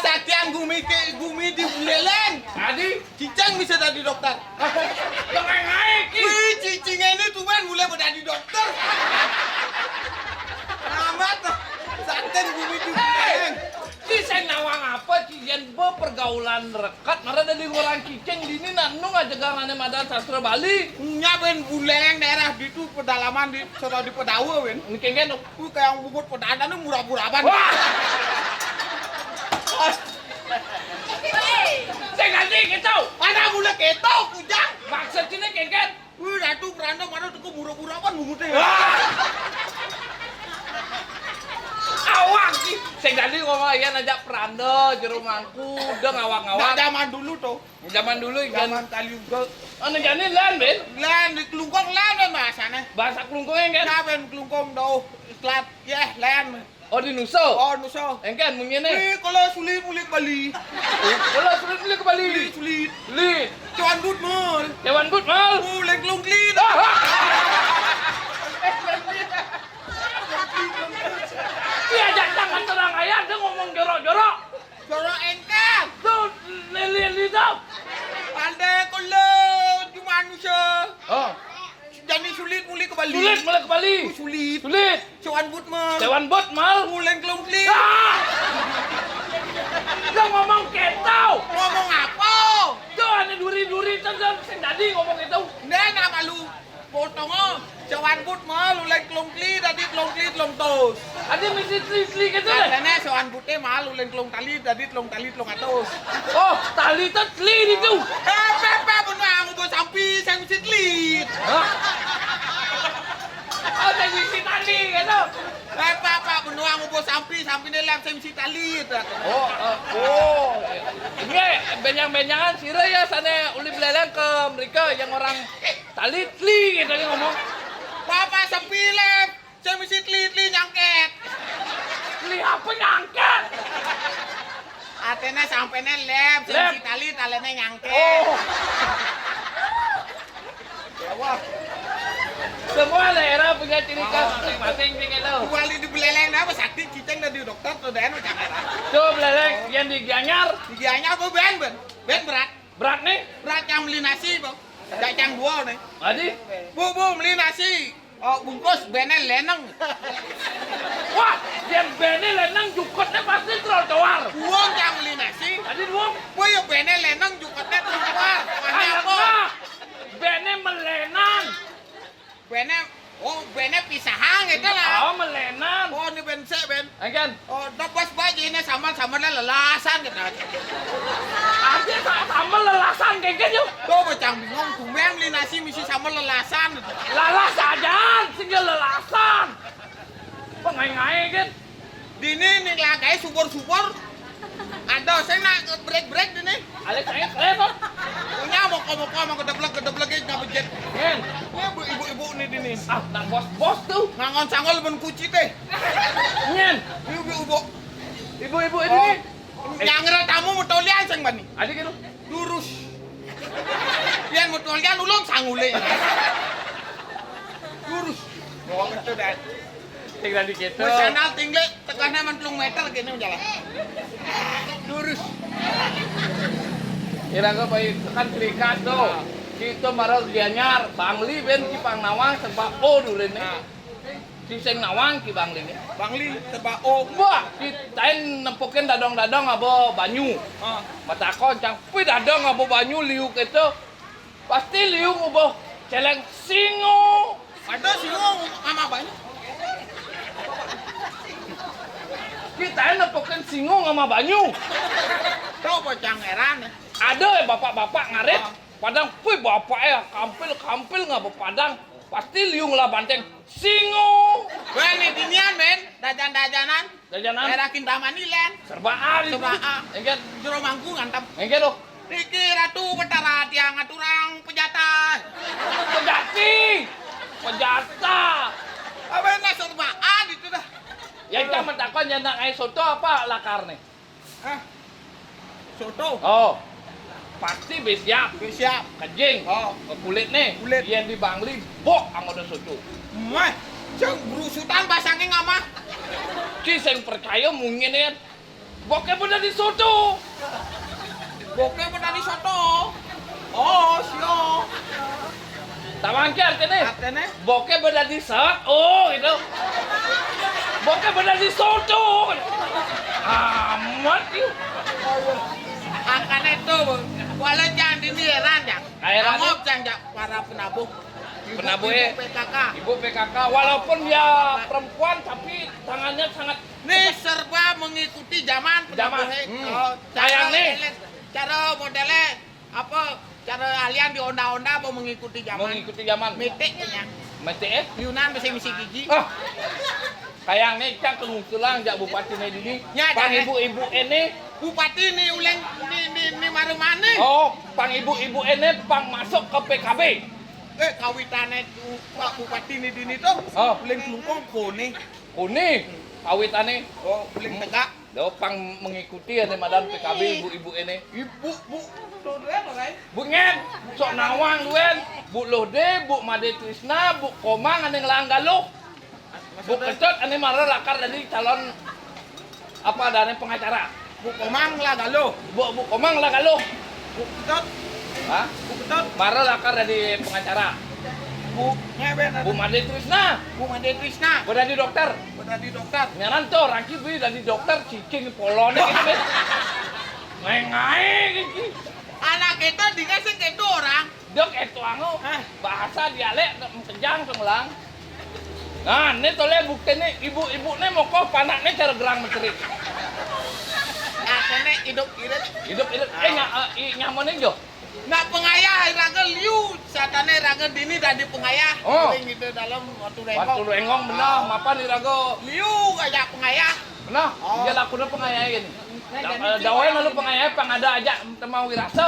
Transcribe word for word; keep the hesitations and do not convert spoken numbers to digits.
Sakian gumi ke, gumi di Buleleng. Adi? Cicing bisa dadi dokter. Pengen naik. Wih, cicing ini tuh kan mulai dadi dokter. Amat. Sakian gumi di Buleleng. Cicing nawang apa? Cicing be pergaulan rekat. Mara dadi orang cicing dini nanu aja garane madan sastra Bali. Nya ben Buleleng daerah ditu pedalaman di, sono di Pedawe, wen. Ini kengken. Kuwi kaya bungut pedana ni murab-muraban. Wah! Sing dadi gitu. Ana mula ketok, Ujang. Maksud sini kengken. Wih, Ratu Pranda mana tuh murab-muraban bungutnya. Wah! Awak sih. Sing dadi ngomong, iya, najak Pranda, jero mangku, udah ngawak-ngawak. Nah, zaman dulu tuh. Zaman dulu, zaman Kali Uga. Anu jani lan, Ben? Lan, di Klungkung lan, Ben, bahasane. Bahasa Klungkung, engken? Ya, Ben, Klungkung, doh. Islat, yeh, lan. Oh, di Nusa? Oh, Nusa. Engken, mungkin nih. Wih, kalau sulit mulik Bali. Kalau sulit mulik Bali. Sulit, sulit. Li. Cawan but mal. Cawan but mal. Oh, leng klung klit. Ah, ah. Iya, jangan terang aja, dia ngomong jorok-jorok. Jorok engke. Tuh, lili-lili tuh. Pandai kula ju manusia. Oh. Jani sulit muli ke Bali. Sulit muli ke Bali. Oh, sulit. Sulit. Cawan but mal. Cawan but mal. Muleng kelungkli. Ah! Dia ngomong ketau. Ngomong apa? Tuh, ane duri-duri tuh, tuh, sing dadi ngomong itu. Ndak, nak malu. Potong, oh. Cawan but mal, uleng klungkli, dadi klungkli, klung tus. Adi mesti tli-tli gitu deh. Katanya cawan bute mal, uleng klung tali, dadi klung tali, klung atus. Oh, tali itu tli itu. Eh, pepe, benuang, ubo sampi, saya mesti tli. Hah? Oh, saya mesti tali gitu. Eh, pepe, benuang, ubo sampi, sampi ini lem, saya mesti tali gitu. Oh, eh, oh. Ini benjang-benjangan sira ya sana uli Buleleng ke mereka yang orang Tali tli, gitu dia ngomong. Bapak sepi, Lep. Saya mesti tli-tli nyangket. Tli apa nyangket? Artinya sampainya, Lep. Saya mesti tali, talinya nyangket. Oh. Ya, wah. Semua daerah punya ciri khas masing-masing sih gitu. Wali di Buleleng apa sakti cicing dari dokter tuh, daerah macam apa? Tuh, Buleleng, yang di Gianyar. Di Gianyar apa, Ben, Ben? Ben berat. Berat nih? Berat yang beli nasi, Bang. Cacang dua nih. Adi? Bu, bu, beli nasi. Oh, bungkus, bene leneng. Wah, yang bene leneng jukutnya pasti trotoar. Buang yang beli nasi. Adi buang. Wah, ya bene leneng jukutnya trotoar. Mana apa? Bene melenang. Bene, oh, bene pisahan gitu lah. Oh, melenan. Oh, ini ben sik, Ben. Engken. Oh, dah pas bae ini sambel-sambelnya lelasan gitu. Artinya sa- sambel lelasan kayak gitu. Tuh, bocang bingung, tumben beli nasi mesti sambel lelasan. Lalas aja, sing lelasan. Pengai-ngai gitu. Dini nih lagi subur-subur. Ada saya nak break-break dini. Alex saya keren tuh. Punya moko-moko sama gedeblek-gedeblek itu nggak bejat. Ngen. Ini ibu-ibu nih dini. Ah, nak bos-bos tuh. Ngangon sangol ben kuci teh. Ngen. Ibu-ibu. Ibu-ibu ini. Oh. Yang ngira tamu mau tolian sing bani. Adi gitu. Lurus. Pian mau tolian ulung sangule. Lurus. Oh, betul dah. Tinggal dikit. Wis kenal tinggi, tegahnya empat puluh meter gini jalan. Lurus. Kira ke baik kan ciri khas tuh. Kita marah Gianyar, Bangli ben Cipang Nawang serba O dulu nih. Nah. Sing nawang ki Bangli nih. Bangli serba O. Wah, kita nempukin dadong-dadong abo banyu. Ah. Matakon cang, "Pui dadong abo banyu liu keto." Pasti liu ngubuh celeng singo. Ada singo sama banyu. Kita nepukin singo sama banyu. Tahu apa cang heran? Ada ya bapak-bapak ngarit. Ah. Padang, "Pui bapak ya, kampil-kampil ngapa padang. Pasti liu ngelah banteng singo." Weh, nih dinian, men. Dajan-dajanan. Dajanan. Daerah Kintamani, Len. Serba A di Serba A. Engke. Jero mangku ngantem. Engke tuh. Niki Ratu Betara tiang aturang pejata. Pejati. Pejata. Apa enak serba A itu dah. Ya, kita mentakon ya nak ngai soto apa lakar nih? Hah? Soto? Oh. Pasti be siap. Be siap. Kejing. Oh. Ke kulit nih. Kulit. Yang di Bangli, bok anggota soto. Mah, cang berusutan pasangnya ngamah. Ci sing percaya mungkin ya. Boké badadi soto. Boké badadi soto. Oh, sio. Tah mangké artiné? Artiné? Boké badadi sot. Oh, gitu. Boké badadi soto. Amat yuk. Angkané to, Bu. Walau jang dini héran, jang. Héran, angop, jang, jang, para penabuh. Penabuh, ibu P K K. Ibu P K K, walaupun dia perempuan, tapi tangannya sangat. Nih, serba mengikuti zaman, zaman. Penabuh, eh. Hmm. Oh, cara nih. Cara modélnya apa? Cara alian di onda-onda mau mengikuti zaman. Mengikuti zaman. Méték, ya. Méték, eh? Yunan bisa misi gigi. Ah. Kayang nih, cang kebetulan jak bupati nih dini. Ya, pang ibu-ibu ini. Bupati nih uling nih, nih, nih maru mané. Oh, pang ibu-ibu ini pang masuk ke P K B. Eh, kawitané tuh, Pak Bupati nih dini tuh. Oh. Uling kelungkung koné. Koné, kawitané. Oh, uling tegak. Lo pang mengikuti ané madan P K B ibu-ibu ini. Ibu, Bu. Bu Ngen, sok nawang duen. Bu Lode, Bu Made Trisna, Bu Komang ané ngelang Galuh. Bu Kecot ané mara lakar dadi calon apa adané pengacara. Bu Komang lah Galuh. Bu, Bu Komang lah Galuh. Bu Kecot. Hah? Bu Kecot. Mara lakar dadi pengacara. Bu Ngeben. Bu Made Trisna. Bu Made Trisna. Badadi dokter. Badadi dokter. Nyaran to, raki bi dadi dokter, cicing polon gitu, Bét. Ngaé-ngaé gitu. Anak itu dingin sih gitu orang. Dok, éto anu, hah? Bahasa dialék kejang tuh ngelang. Nah, ini tolé buktiné ibu-ibu né mokoh panakné cara gerang menteri. Akéné hidup irit. Hidup irit. Eh, nya, eh, i-, nyamoné jo. Nah, pengayah iraga liu, satané iraga dini dadi pengayah. Oh. Ring itu dalam waktu rengkong. Waktu rengkong bener, ah. Mapan iraga. Liu aja pengayah. Bener? Oh. Iya, lakuna pengayah ini. Nah, jadi eh, dawai lalu pengayah pang ada aja teu mau wirasa.